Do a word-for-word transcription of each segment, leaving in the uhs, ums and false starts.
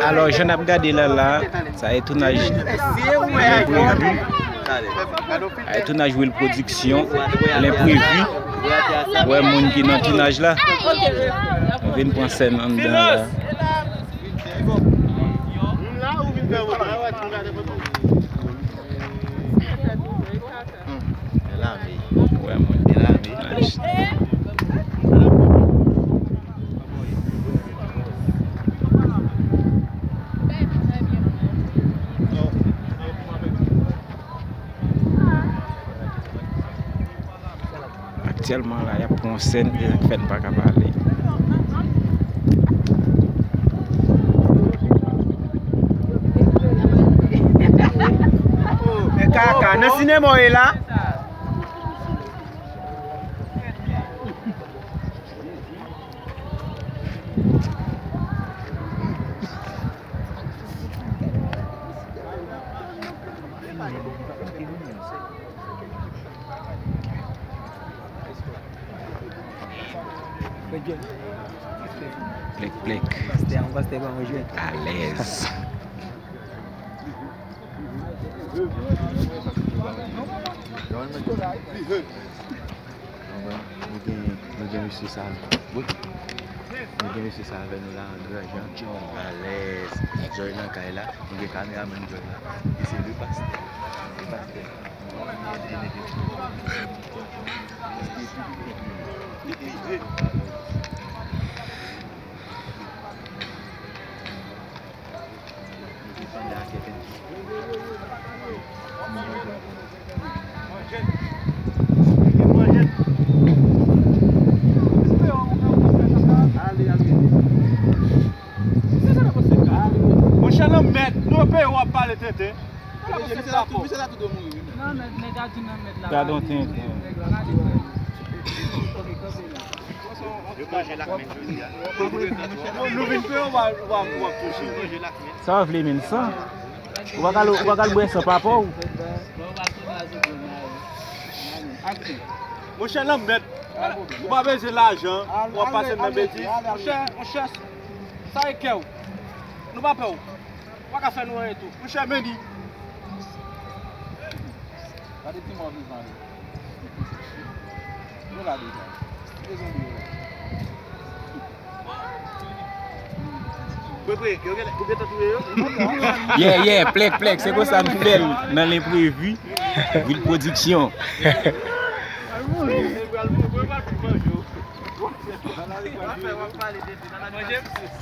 Alò, jan n ap gade la la, sa e tounaj Lenprevi. Sa e tounaj Will Production, Lenprevi. Wè moun ki nan tounaj la. Nou vin pran sèn anndan la. Wè moun. Nice. Aktyèlman la, y ap pran yon sèn, e sa k fè n pa ka pale. Men kaka, nan sinema w ye la? Plek, plek. Alèz. Nou gen, nou gen mesye sa. Wi. Nou gen mesye sa avè nou la, André Jean. Alèz. Joy nan kay la. Nou gen kameramann Joy la. E se le pastè. Le pastè. Monchè, nan mèd, nou peye w ap pale tenten. Gadon tenten. Nou vin peye w ap touche. Sa w vle menm san? Ou pa ka al, ou pa ka al bwè san papa w? Monchè, nan mèd, ou pa bezwen lajan, w ap pase nan betiz. Monchè, monchè, sa e kè w. Nou pa pè w. Ou pa ka fè nou anyen tou. Monchè, men li. Gade ti mò vivan li. Nou la deja. Ki bezwen di yo la? Bwe, bwe, yo gen, ou gentan touye yo? Yeah, yeah, plèk, plèk, se konsa n fè l nan Lenprevi. Vil Pwodiksyon.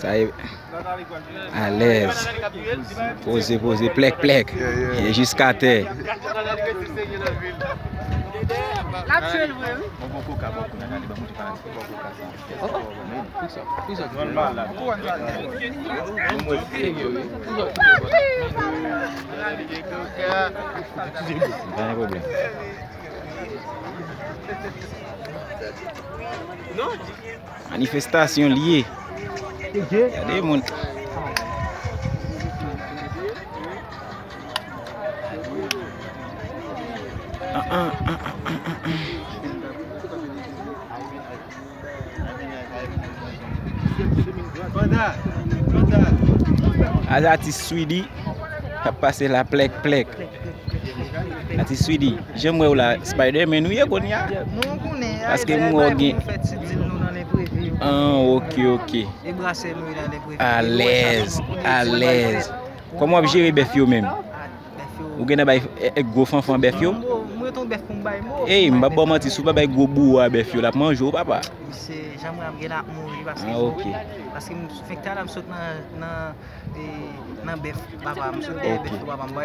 Sa e alèz. Poze, poze, plèk, plèk. E jiskatè. L ap tchwe l vre, wi. Pa gen pwoblèm. Manifestasyon l ye. Gade moun. Ah, ah, ah. Atis Swidi k ap pase la plèk plèk. Atis Swidi, jan m wè w la, Spiderman ou ye kounye a? Paske m wè w gen. Ah, ok, ok. Alèz, alèz. Kòman w ap jere bèf yo menm? Ou gentan bay, e, e, gwo fanfan bèf yo? Ey, m p ap ba w manti, si w pa bay gwo bouwo a bèf yo, l ap manje w, papa. Ah, ok.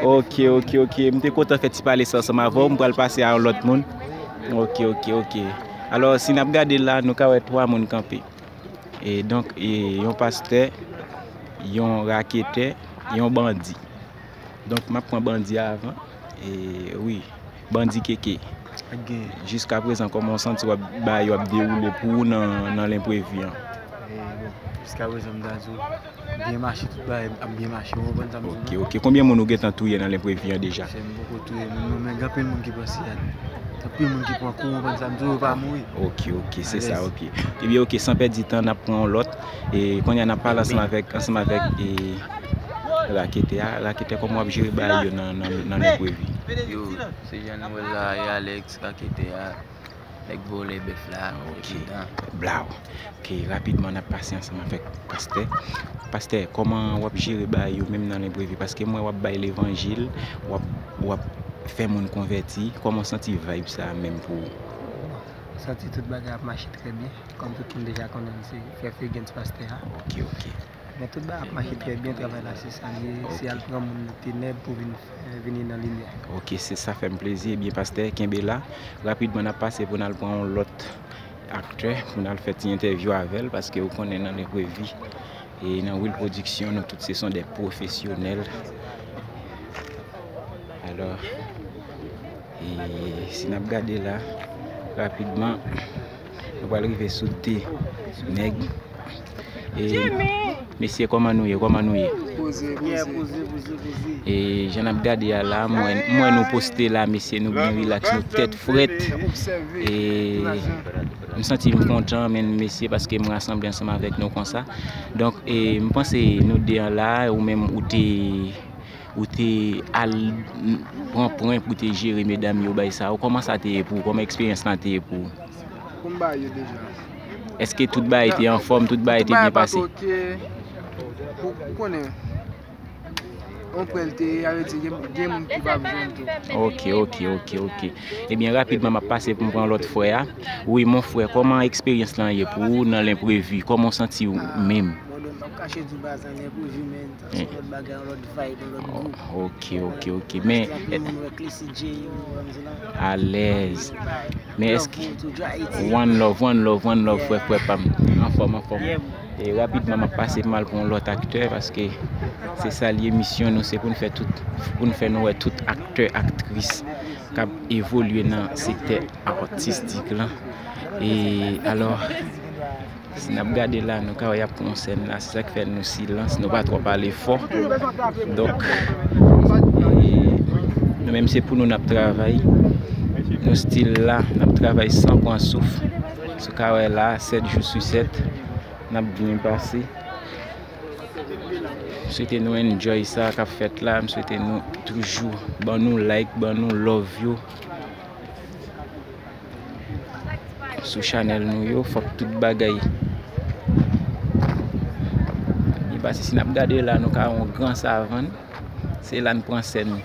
Ok, ok, ok, ok. M te kontan fè ti pale sa ansanm avè w. M pral pase a yon lòt moun. Ok, ok, ok. Alò, si n ap gade la, nou ka wè twa moun kanpe. E donk, e, yon pastè, yon raketè, yon bandi. Donk, m ap pran bandi a avan. E, wi, bandi Keke. Jiskaprezan, kòman w santi w ap, bagay yo ap dewoule pou ou nan, nan Lenprevi an? E, bon, jiskaprezan, m ta di w, byen mache, tout bagay ap byen mache, ou konprann sa m di w la? Ok, ok. Konbyen moun ou gentan touye nan Lenprevi an deja? Monchè, m poko touye moun, non, men gen anpil moun ki pran siyat. Tanpri moun ki pran kou, konprann sa m di w, yo pa mouri. Ok, ok, se sa, ok. Ebyen, ok, san pèdi tan, n ap pran yon lòt. E kounye a, n ap pale ansanm avèk, ansanm avèk e, raketè a. Raketè, kòman w ap jere bagay yo nan, nan, nan lenprevi? Yo, se jan nou wè la, e Alex, raketè a, nèg vòlè bèf la, epi dan. Blaw. Ok, rapidman, n ap pase ansanm avèk pastè. Pastè, kòman w ap jere bagay yo menm nan lenprevi? Paske m wè w ap bay levanjil, w ap, w ap fè moun konvèti. Kòman w santi vibe sa a menm pou ou? M santi tout bagay ap mache trè byen. Kòm tout moun deja konnen m se Frè Fegens pastè a. Ok, ok. Men tout bagay ap mache trè byen, travay la se sa l ye, se al pran moun nan tenèb pou vin fè vini nan limyè. Ok, se sa fè m plezi. Ebyen, pastè, kenbe la. Rapidman, n ap pase pou n al pran yon lòt aktè, pou n al fè ti entèvyou avè l, paske ou konnen nan lenprevi, e nan Will Production, nou tout se son de pwofesyonèl. Alò, e si n ap gade la, rapidman, nou pral rive sou de nèg. E, mesye, kòman nou ye? Kòman nou ye? Poze, poze. E jan n ap gade a la, mwen, mwen nou poste la, mesye, nou byen rilaks, nou tèt frèt. E m santi m kontan, men mesye, paske m rasanble ansanm avèk nou konsa. Donk, e m panse nou de an la, ou menm ou te, ou te al pran pwen pou te jere medam yo, bay sa yo. Kòman sa te ye pou ou? Kòman eksperyans lan te ye pou ou? Pou m bay yo deja. Èske tout bagay te anfòm, tout bagay te byen pase? Ou konnen, yon pwen l te ye, a vle di gen, gen moun ki pa bezwen tou. Ok, ok, ok, ok. Ebyen, rapidman, m ap pase pou m pran lòt frè a. Wi, mon frè, kòman eksperyans lan ye pou ou nan lenprevi? Kòman w santi w menm? Bon, donk, m ap kache di w, baz, nan lenprevi, men sa se yon lòt bagay, yon lòt vibe, yon lòt gwoup. Ok, ok, ok. Men, Anpil moun wè Clessie J, yo, wè m di la. Alèz. Men èske One love, one love, one love, frè, frè pa m. Anfòm, anfòm. E rapidman, m ap pase pou m al pran yon lòt aktè, paske se sa l ye, misyon nou, se pou n fè tout, pou n fè nou wè tout aktè, aktris k ap evolye nan sektè atistik lan. E alò, si n ap gade la, nou ka wè y ap pran yon sèn la, se sa k fè nou silans, nou pa twò pale fò. Donk, e, nou menm se pou nou n ap travay. Nou still la, n ap travay san pran souf. Si w ka wè la, sèt jou sou sèt, n ap byen pase. M swete nou enjoy sa k ap fèt la, m swete nou toujou ban nou like, ban nou love yo sou chanèl nou yo, fòk tout bagay byen pase. Si n ap gade la, nou ka wè yon gran savann, se la n pran sèn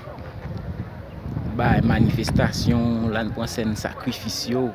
bay manifestasyon, la n pran sèn sakrifis yo,